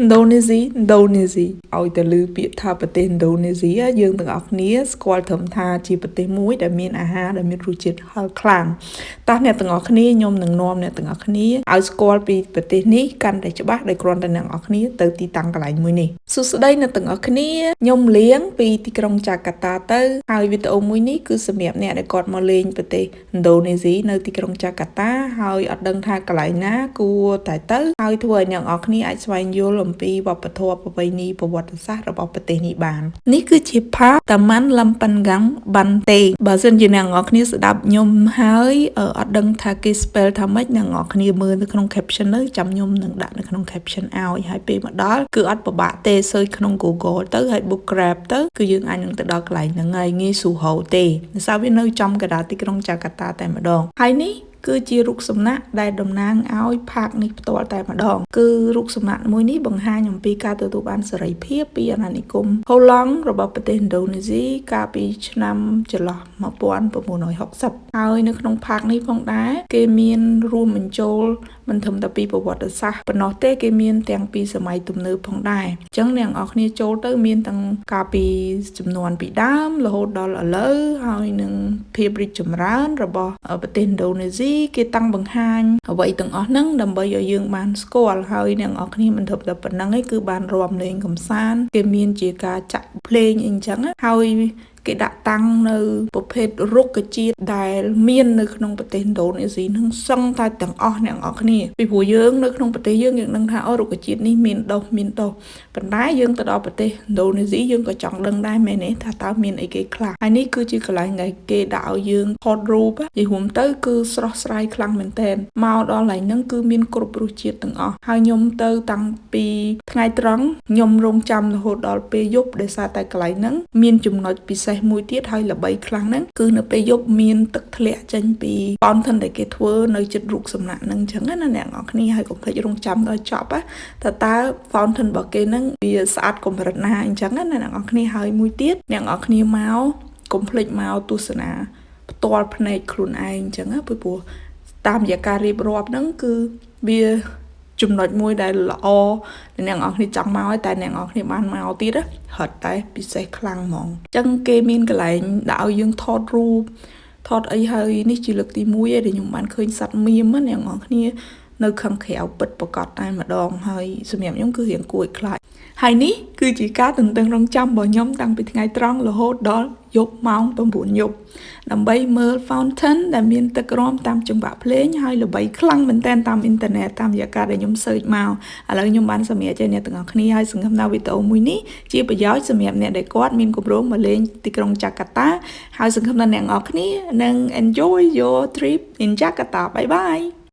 ឥណ្ឌូនេស៊ីឥណ្ឌូនេស៊ីឲ្យតែឮពាក្យថាប្រទេសឥណ្ឌូនេស៊ីយើងទាំងអស់គ្នាស្គាល់ត្រឹមថាជាប្រទេសមួយដែលមានអាហារដែលមានរសជាតិហឹរខ្លាំងតោះអ្នកទាំងអស់គ្នាខ្ញុំនឹងនាំអ្នកទាំងអស់គ្នាឲ្យស្គាល់ពីប្រទេសនេះកាន់តែច្បាស់ដោយគ្រាន់តែអ្នកទាំងអស់គ្នាទៅទីតាំងកន្លែងមួយនេះសួស្តីអ្នកទាំងអស់គ្នាខ្ញុំលៀងពីទីក្រុងចាកាតាទៅហើយវីដេអូមួយនេះគឺសម្រាប់អ្នកដែលគាត់មកលេងប្រទេសឥណ្ឌូនេស៊ីនៅទីក្រុងចាកាតាហើយអត់ដឹងថាកន្លែងណាគួរតែទៅហើយធ្វើឲ្យអ្នកទាំងអស់គ្នាអាចស្វែងយល់អំពីវប្បធម៌ប្រពៃណីប្រវត្តិសាស្ត្ររបស់ប្រទេសនេះបាននេះគឺជា park Taman Lapangan Banteng បើសិនជាអ្នកទាំងអស់គ្នាស្ដាប់ខ្ញុំហើយអត់ដឹងថាគេ spell ថាម៉េចអ្នកទាំងអស់គ្នាមើលនៅក្នុង caption ទៅចាំខ្ញុំនឹងដាក់នៅក្នុង caption ឲ្យហើយពេលមកដល់គឺអត់ពិបាកទេ search ក្នុង Google ទៅហើយ book Grab ទៅគឺយើងអាចនឹងទៅដល់កន្លែងហ្នឹងហើយងាយស្រួលហៅទេដោយសារវានៅចំកណ្ដាលទីក្រុងចាកាតាតែម្ដងហើយនេះគឺជារូបសំណាកដែលតំណាងឲ្យ park នេះផ្ទាល់តែម្ដងគឺរូបសំណាកមួយនេះបង្ហាញអំពីការទទួលបានសេរីភាពពីអាណានិគមហូឡង់របស់ប្រទេសឥណ្ឌូនេស៊ីកាលពីឆ្នាំចន្លោះ1960ហើយនៅក្នុង park នេះផងដែរគេមានរួមបញ្ចូលមិនត្រឹមតែពីប្រវត្តិសាស្ត្រប៉ុណ្ណោះទេគេមានទាំងពីសម័យទំនើបផងដែរអញ្ចឹងអ្នកនរគ្នាចូលទៅមានទាំងកាលពីចំនួនពីដើមរហូតដល់ឥឡូវហើយនឹងភាពរីកចម្រើនរបស់ប្រទេសឥណ្ឌូនេស៊ីគេតាំងបង្ហាញអ្វីទាំងអស់ហ្នឹងដើម្បីឲ្យយើងបានស្គាល់ហើយអ្នកនរគ្នាមិនត្រឹមតែប៉ុណ្្នឹងឯងគឺបានរាំលេងកំសាន្តគេមានជាការចាក់ភ្លេងអីចឹងហើយគេដាក់តាំងនៅប្រភេទរុក្ខជាតិដែលមាននៅក្នុងប្រទេសឥណ្ឌូនេស៊ីនឹងសឹងតែទាំងអស់អ្នកនរគ្នាពីព្រោះយើងនៅក្នុងប្រទេសយើងយើងដឹងថាអូរុក្ខជាតិនេះមានដុះមានដុះប៉ុន្តែយើងទៅដល់ប្រទេសឥណ្ឌូនេស៊ីយើងក៏ចង់ដឹងដែរមែនទេថាតើមានអីគេខ្លះហើយនេះគឺជាកន្លែងដែលគេដាក់ឲ្យយើងថតរូបនិយាយរួមទៅគឺស្រស់ស្រាយខ្លាំងមែនទែនមកដល់កន្លែងហ្នឹងគឺមានគ្រប់រសជាតិទាំងអស់ហើយខ្ញុំទៅតាំងពីថ្ងៃត្រង់ខ្ញុំរងចាំរហូតដល់ពេលយប់ដោយសារតែកន្លែងហ្នឹងមានចំណុចពិសេសមួយទៀតហើយល្បីខ្លាំងហ្នឹងគឺនៅពេលយប់មានទឹកធ្លាក់ចេញពី fountain ដែលគេធ្វើនៅជិតរូបសំណាកហ្នឹងអញ្ចឹងណាអ្នកនរគ្នាហើយកុំភ្លេចរងចាំដល់ចប់តើតើ fountain របស់គេហ្នឹងវាស្អាតកម្រិតណាអញ្ចឹងណាអ្នកនរគ្នាហើយមួយទៀតអ្នកនរគ្នាមកកុំភ្លេចមកទស្សនាផ្ទាល់ភ្នែកខ្លួនឯងអញ្ចឹងណាព្រោះតាមរយៈការរៀបរាប់ហ្នឹងគឺវាចំណុចមួយដែលល្អអ្នកនរគ្នាចង់មកហើយតែអ្នកនរគ្នាបានមកទៀតហត់តែពិសេសខ្លាំងហ្មងអញ្ចឹងគេមានកន្លែងដាក់ឲ្យយើងថតរូបថតអីហើយនេះជាលើកទី1ឯងដែលខ្ញុំបានឃើញសត្វមៀមណាអ្នកនរគ្នានៅខាងក្រៅពិតប្រកបតែម្ដងហើយសម្រាប់ខ្ញុំគឺរៀងគួរឲ្យខ្លាចហើយនេះគឺជាការទន្ទឹងរង់ចាំរបស់ខ្ញុំតាំងពីថ្ងៃត្រង់រហូតដល់យប់ម៉ោង9យប់ដើម្បីមើល fountain ដែលមានទឹករំតាមចង្វាក់ភ្លេងហើយល្បីខ្លាំងមែនទែនតាមអ៊ីនធឺណិតតាមរយៈការដែលខ្ញុំ search មកឥឡូវខ្ញុំបានសម្រេចឲ្យអ្នកទាំងអស់គ្នាហើយសង្ឃឹមថាវីដេអូមួយនេះជាប្រយោជន៍សម្រាប់អ្នកដែលគាត់មានគម្រោងមកលេងទីក្រុងចាកាតាហើយសង្ឃឹមថាអ្នកទាំងអស់គ្នានឹង enjoy your trip in Jakarta. Bye bye.